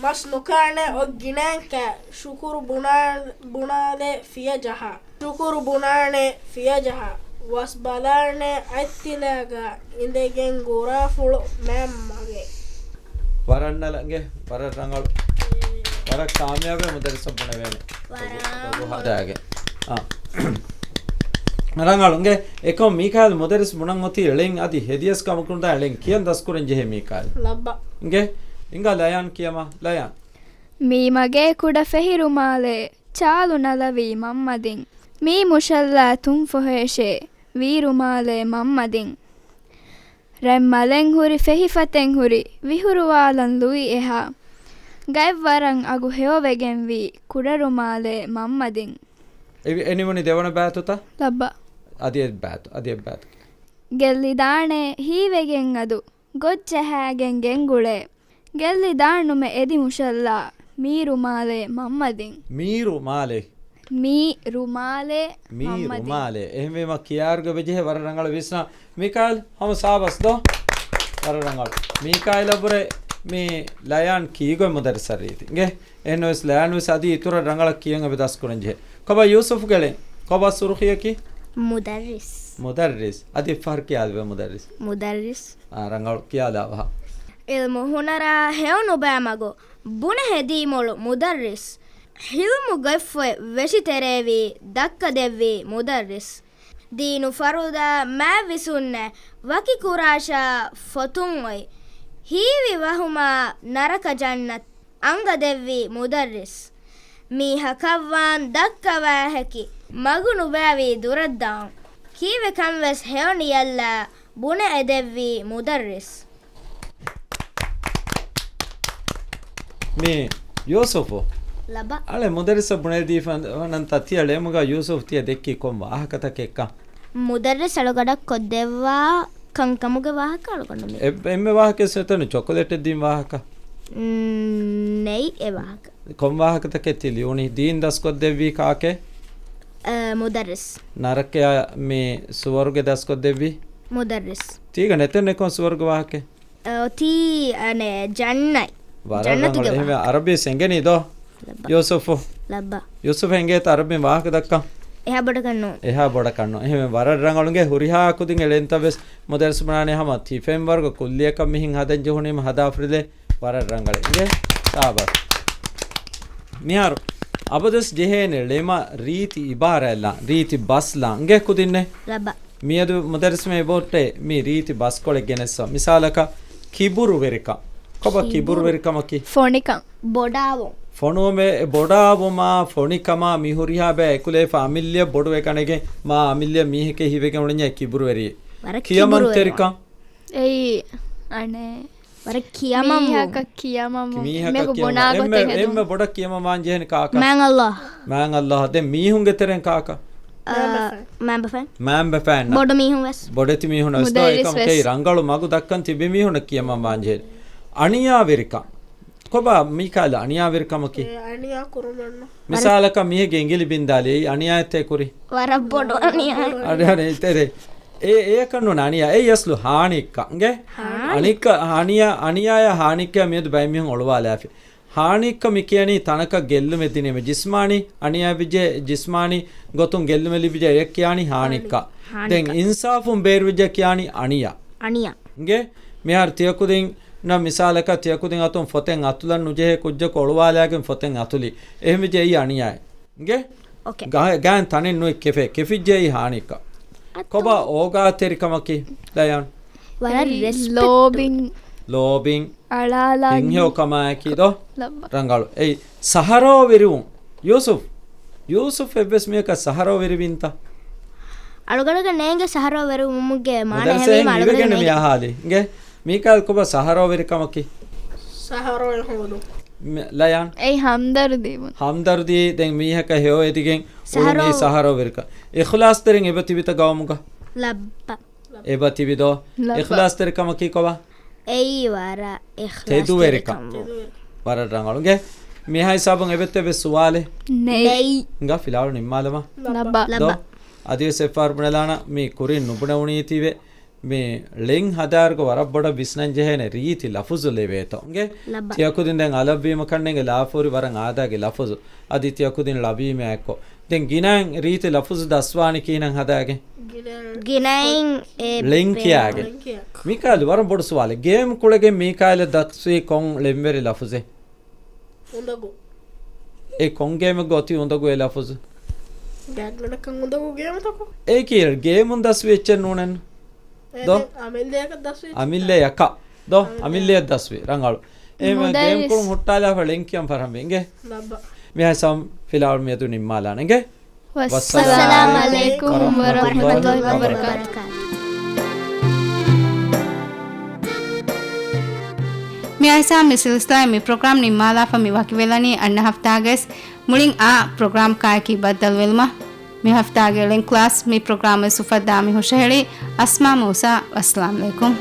މަސް ނުކާނެ އޮތް ގިނައިން ކާ، ޝުކުރު ބުނާ-، ބުނާލެ ފިޔަޖަހާ. ޝުކުރު ބުނާނެ ފިޔަޖަހާ. ވަސް ބަލާނެ އަތްތިލާގަ އިނދެގެން ގުރާފުޅު މައިން މަގޭ. ވަރަށް ނަލަ އިނގޭ، ވަރަށް ރަނގަޅު. ވަރަށް ކާމިޔާބެއް މުދައްރިސަށް ބުނެވޭނެ. ވަރަށް. ދޮގު ހަދާގެން. އާ. ރަނގަޅު އިނގޭ. އެކަމް މީކާއިލް މުދައްރިސް ބުނަން އޮތީ ޅެން އަދި ހެދިޔަސް ކަމަކުން ދާ ޅެން ކިޔަން ދަސްކުރަން ޖެހޭ މީކާއިލް. ލައްބަ. އިނގޭ. އިނގާ ލަޔާން ކިޔަމާ. ލަޔާން. މީ މަގޭ ކުޑަ ފެހި ރުމާލޭ، ޗާލު ނަލަވީ މަންމަދިން. މީ މުށައްލާ ތުންފޮހޭށޭ، ވީ ރުމާލޭ މަންމަދިން. ރަތް މަލެއް ހުރި ފެހި ފަތެއް ހުރި، ވިހުރުވާލަން ލުއި އެހާ. ގަތްވަރަށް އަގު ހެޔޮވެގެންވީ، ކުޑަ ރުމާލޭ މަންމަދިން. އެ، އެ ނިމުނީ ދެވަނަ ބާތުތަ؟ ލައްބަ. އަދި އެއް ބާތު، އަދި އެއް ބާތު. ގެއްލިދާނެ ހީވެގެން އަދު، ގޮށްޖަހާގެން ގެންގުޅޭ. ގެއްލިދާނުމެ އެދި މުށައްލާ، މީ ރުމާލޭ މަންމަދިން. މީ ރުމާލޭ. މީ ރުމާލޭ. މީ މަންމަދިން. ރުމާލޭ. އެހެންވީމަ ކިޔާރުގަ ވެޖެހޭ ވަރަށް ރަނގަޅު ވިސްނާ. މީކާއިލް ހަމަ ސާބަސް ދޯ. ވަރަށް ރަނގަޅު. މީކާއިލަށްވުރެ މި ލަޔާން ކީގޮތް މުދައްރިސަށް ރީތި. އިނގޭ؟ އެހެންނަމަވެސް ލަޔާން ވެސް އަދި އިތުރަށް ރަނގަޅަށް ކިޔަން އެބަ ދަސްކުރަން ޖެހޭ. ކޮބާ ޔޫސުފްގެ ޅެން؟ ކޮބާ ސުރުޚީއަކީ؟ މުދައްރިސް. މުދައްރިސް. އަދި އެއްފަހަރު ކިޔާލަބަ މުދައްރިސް. މުދައްރިސް. އާ، ރަނގަޅު ކިޔާލާ އަވަހަށް. އިލްމު ހުނަރާ ހެޔޮ ނުބައި މަގު، ބުނެ ހެދީމޮޅު މުދައްރިސް. ހިލްމު ގޮތްފޮތް ވެށި ތެރޭވީ، ދައްކަ ދެއްވީ މުދައްރިސް. ދީނު ފަރުދާ މާތް ވިސުންނެއް، ވަކި ކުރާށާ ފޮތުން އޮތް. ހީވި ވަހުމާ ނަރަކަ ޖަންނަތް، އަނގަ ދެއްވީ މުދައްރިސް. މީހަކަށްވާން ދައްކަވާ ހެކި، މަގު ނުބައިވީ ދުރަށްދާން. ކީއްވެ ކަން ވެސް ހެޔޮ ނިޔަތްލާ، ބުނެ އެދެއްވީ މުދައްރިސް. މި ޔޫސުފު. ލަބަ. އަޅެ މުދައްރިސަށް ބުނެދީފަ ނަންތަ ތިޔަ ޅެމުގަ ޔޫސުފް ތިޔަ ދެއްކީ ކޮން ވާހަކަތަކެއްކަން؟ މުދައްރިސް އަޅުގަޑަށް ކޮށްދެއްވާ ކަންކަމުގެ ވާހަކަ އަޅުގަނޑު މި. އެ-، އެންމެ ވާހަކަ ސެތަނު ޗޮކޮލޭޓެއް ދިން ވާހަކަ؟ ނެތް އެ ވާހަކަ. ކޮން ވާހަކަތަކެއް ތި ލިޔުނީ؟ ދީން ދަސްކޮށްދެއްވީ ކާކޭ؟ އަ، މުދައްރިސް. ނަރަކަޔާ މި ސުވަރުގެ ދަސްކޮށްދެއްވީ؟ މުދައްރިސް. ތީގަ ނެތެއް ނެކޮން ސުވަރުގެ ވާހަކަ؟ އަ، އޮތީ، އަނެ، ޖަންނަތް. ވަރަށް ޖަންނަތުގެ ރަނގަޅު. އެހެންވެ ވާހަކަ. އަރަބީ ސެނގެނީ ދޯ؟ ލައްބަ. ޔޫސުފު. ލައްބަ. ޔޫސުފް އެނގޭތަ އަރަބިން ވާހަކަ ދައްކަން؟ އެހާ ބޮޑަކަށް ނޫން. އެހާ ބޮޑަކަށް ނޫން. އެހެން ވަރަށް ރަނގަޅު އިނގޭ. ހުރިހާ ކުދިން އެ ޅެންތައް ވެސް މުދައްރިސް ބުނާނެ ހަމަ ތި ފެންވަރުގަ ކުއްލިއަކަށް މިހިން ހަދަން ޖެހުނީމަ ހަދާފަ ރިލޭ. ވަރަށް ރަނގަޅަށް އިނގޭ. ސާބާސް. މިހާރު އަބަދުވެސް ޖެހޭނެ ޅެމަށް ރީތި އިބާރާތް ލާން، ރީތި ބަސް ލާން. އިނގޭ ކުދިންނޭ؟ ލައްބަ. މިއަދު މުދައްރިސް މޭ ބޯއްޓޭ މި ރީތި ބަސްކޮޅެއް ގެނެއްސަ. މިސާލަކަށް ކިބުރުވެރިކަން. ކޮބާ ކިބުރު. ކިބުރުވެރިކަމަކީ؟ ފޮނިކަން. ބޮޑާވުން. ފޮނުވުމެއް ބޮޑާވުމާ ފޮނިކަމާ މި ހުރިހާ ބައެއް އެކުލެވިފަ އަމިއްލަ ބޮޑުވެ ކަނެގެން މާ އަމިއްލަ މީހެކޭ ހީވެގެން އުޅެންޏާ ކިބުރުވެރި. ވަރަށް ކިޔަމަންތެރިކަން. އެއީ އަނެއް. ވަރަށް ކިޔަމަން ވުން. މީހަކަށް ކިޔަމަން ވުން. މީހަކަށް އެމެ ކިޔަމަން. ބުނާ އެމެ، ގޮތެއް ހެދުން. އެމެ ބޮޑަށް ކިޔަމަން ވާން ޖެހެނީ ކާކަށް؟ މާތް އައްލާހް. މާތް އައްލާހް. ދެން މީހުންގެ ތެރެއިން ކާކަށް؟ އާ، މާތް ބަފައިން. މާތް ބަފައިން. ބޮޑު މީހުން ވެސް. ބޮޑެތި މީހުން ވެސް. ދޯ، މުދައްރިސް އެކަމަކީ ވެސް. ރަނގަޅު މަގު ދައްކަން ތިބި މީހުންނަށް ކިޔަމަން ވާން ޖެހެނީ. އަނިޔާވެރިކަން. ކޮބާ މީކާލް އަނިޔާވެރިކަމަކީ؟ އެ، އަނިޔާ ކުރުމަށް. މިސާލަކަށް މީހެއްގެ އިނގިލި ބިންދާލި އެއީ އަނިޔާއެއްތޭ ކުރީ؟ ވަރަށް ބޮޑު އަނިޔާ. އަނިޔާ އެއްތޭ. އެ، އެއަކަށް ނޫން އަނިޔާ. އެއީ އަސްލު ހާނިއްކަ. އިނގޭ؟ ހާނި. އަނިއްކަ، އަނިޔާ، އަނިޔާޔާ ހާނިއްކަޔާ މިއަދު ބައެއް މީހުން އޮޅުވާލާފި. ހާނިއްކަ މި ކިޔަނީ ތަނަކަށް ގެއްލުމެއް ދިނީމަ. ޖިސްމާނީ އަނިޔާ ވިއްޖެ، ޖިސްމާނީ ގޮތުން ގެއްލުމެއް ލިބިޖެ އެއަށް ކިޔާނީ ހާނިއްކަ. ހާނިއްކަ. ދެން އިންސާފުން ބޭރުވެއްޖެ ކިޔާނީ އަނިޔާ. އަނިޔާ. އިނގޭ؟ މިހާރު ތިޔަކުދިން ނަ މިސާލަކަށް ތިޔަކުދިން އަތުން ފޮތެއް އަތުލަން ނުޖެހޭ ކުއްޖަކު އޮޅުވާލާގެން ފޮތެއް އަތުލި. އެހެންވެއްޖެ އެއީ އަނިޔާއެއް. އިނގޭ؟ އޯކޭ. ގާ-، ގާތް ތަނެއް ނުވެ ކެފޭ. ކެފިއްޖެ އެއީ ހާނިއްކަ. އަތު. ކޮބާ އޯގާތެރިކަމަކީ؟ ލަޔާން. ވަރަށް އެ ރެސްޕެކްޓު. ލޯބިން. ލޯބިން. އަޅާލާން. ހިތްހެޔޮކަމާއެކީ ދޯ؟ ލައްބަ. ރަނގަޅު. އެއީ ސަހަރޯވެރިވުން. ޔޫސުފް. ޔޫސުފް އެއްވެސް މީހަކަށް ސަހަރޯވެރިވީންތަ؟ އަޅުގަނޑުގެ ނޭނގެ ސަހަރޯވެރިވުމުގެ މާނަ މުދައްރިސް އެހެންވީމަ އެހެން އަޅުގަނޑު ހިވެގެން ނޭނގެ. މިހާ ހާލީ. އިނގޭ؟ މީކާލް ކޮބާ ސަހަރޯވެރިކަމަކީ؟ ސަހަރޯވެރި ހޯދުން. މި-، ލަޔާން. އެއީ ހަމްދަރުދީވުން. ހަމްދަރުދީ ދެން މީހަކަށް ހެޔޮ އެދިގެން އުޅުނީ ސަހަރޯވެރިކަން. ސަހަރޯވެރިކަން. އިޚްލާޞްތެރިން އެބަ ތިބިތަ ގައުމުގަ؟ ލައްބަ. އެބަ ތިބި ދޯ؟ ލައްބަ. އިޚްލާޞްތެރިކަމަކީ ކޮބާ؟ އެއީ ވަރަށް ތެދުވެރިކަން. އިޚްލާޞްތެރިކަން. ވަރަށް ރަނގަޅު. އިނގޭ؟ މިހާ ހިސާބުން އެބައްތަ އެއްވެސް ސުވާލެއް؟ ނެތް. ނެތް. ހިނގާ ފިލާވަޅު ނިންމާލަމާ؟ ލައްބަ. ދޯ؟ ލައްބަ. އަދިވެސް އެއްފަހަރު ބުނެލާނަ މި ކުރިން ނުބުނެވުނީތީވެ. މި ޅެން ހަދާއިރުގަ ވަރަށް ބޮޑަށް ވިސްނަން ޖެހޭނެ ރީތި ލަފުޒު ލެވޭތޯ. އިނގޭ؟ ލައްބަ. ތިޔަކުދިން ދެން އަލަށްވީމަ ކަންނޭނގެ ލާފަހުރި ވަރަށް އާދައިގެ ލަފުޒު. އަދި ތިޔަކުދިން ޅަވީމައާއެއްކޮށް. ދެން ގިނައިން ރީތި ލަފުޒު ދަސްވާނީ ކިހިނެއް ހަދާގެން؟ ގިނައިން. ގިނައިން އެ ޅެން ބޭނުން. ކިޔާގެން. ޅެން ކިޔާ. މީކާލް ވަރަށް ބޮޑު ސުވާލެއް. ގޭމް ކުޅެގެން މީކާލް ދަސްވީ ކޮން ޅެންވެރި ލަފުޒެއް؟ އުނދަގޫ. އެ ކޮން ގޭމެއްގަ އޮތީ އުނދަގޫ އެ ލަފުޒު؟ ގާތްގަނޑަކަށް އުނދަގޫ ގޭމްތަކު. އެއީ ކީއް ގޭމުން ދަސްވި އެއްޗެއް ނޫނެއްނު. އެ ދޯ؟ ދެން އަމިއްލަޔަކަށް ދަސްވި އެއްޗެއް. އަމިއްލަޔަކަށް. ދޯ؟ އަމިއްލަ. އަމިއްލަޔަށް ދަސްވި. ރަނގަޅު. އެހެންވެ މުދައްރިސް. ގޭމް ކުޅުން ހުއްޓާލާފަ ޅެން ކިޔަން ފަރަހަންވީ. އިނގޭ؟ ލައްބަ. މިހާ ހިސާބުން ފިލާވަޅު މިއަދު ނިންމާލާނެ. އިނގޭ؟ ވައްސަލާމް ޢަލައިކުމް ވަރަޙްމަތުﷲި ވަބަރަކާތުހު. މިއާއެކު މި ސިލްސިލާއިން މި ޕްރޮގްރާމް ނިންމާލާފަ މި ވަކިވެލަނީ އަންނަ ހަފްތާގައި ވެސް މުޅިން އާ ޕްރޮގްރާމް ކާއެކީ ބައްދަލުވެލުމަށް. މި ހަފްތާގެ ޅެން ކްލާސް މި ޕްރޮގްރާމް އެއް އުފައްދާ މި ހުށަހެޅީ އަސްމާ މޫސާ. ވައްސަލާމް ޢަލައިކުމް.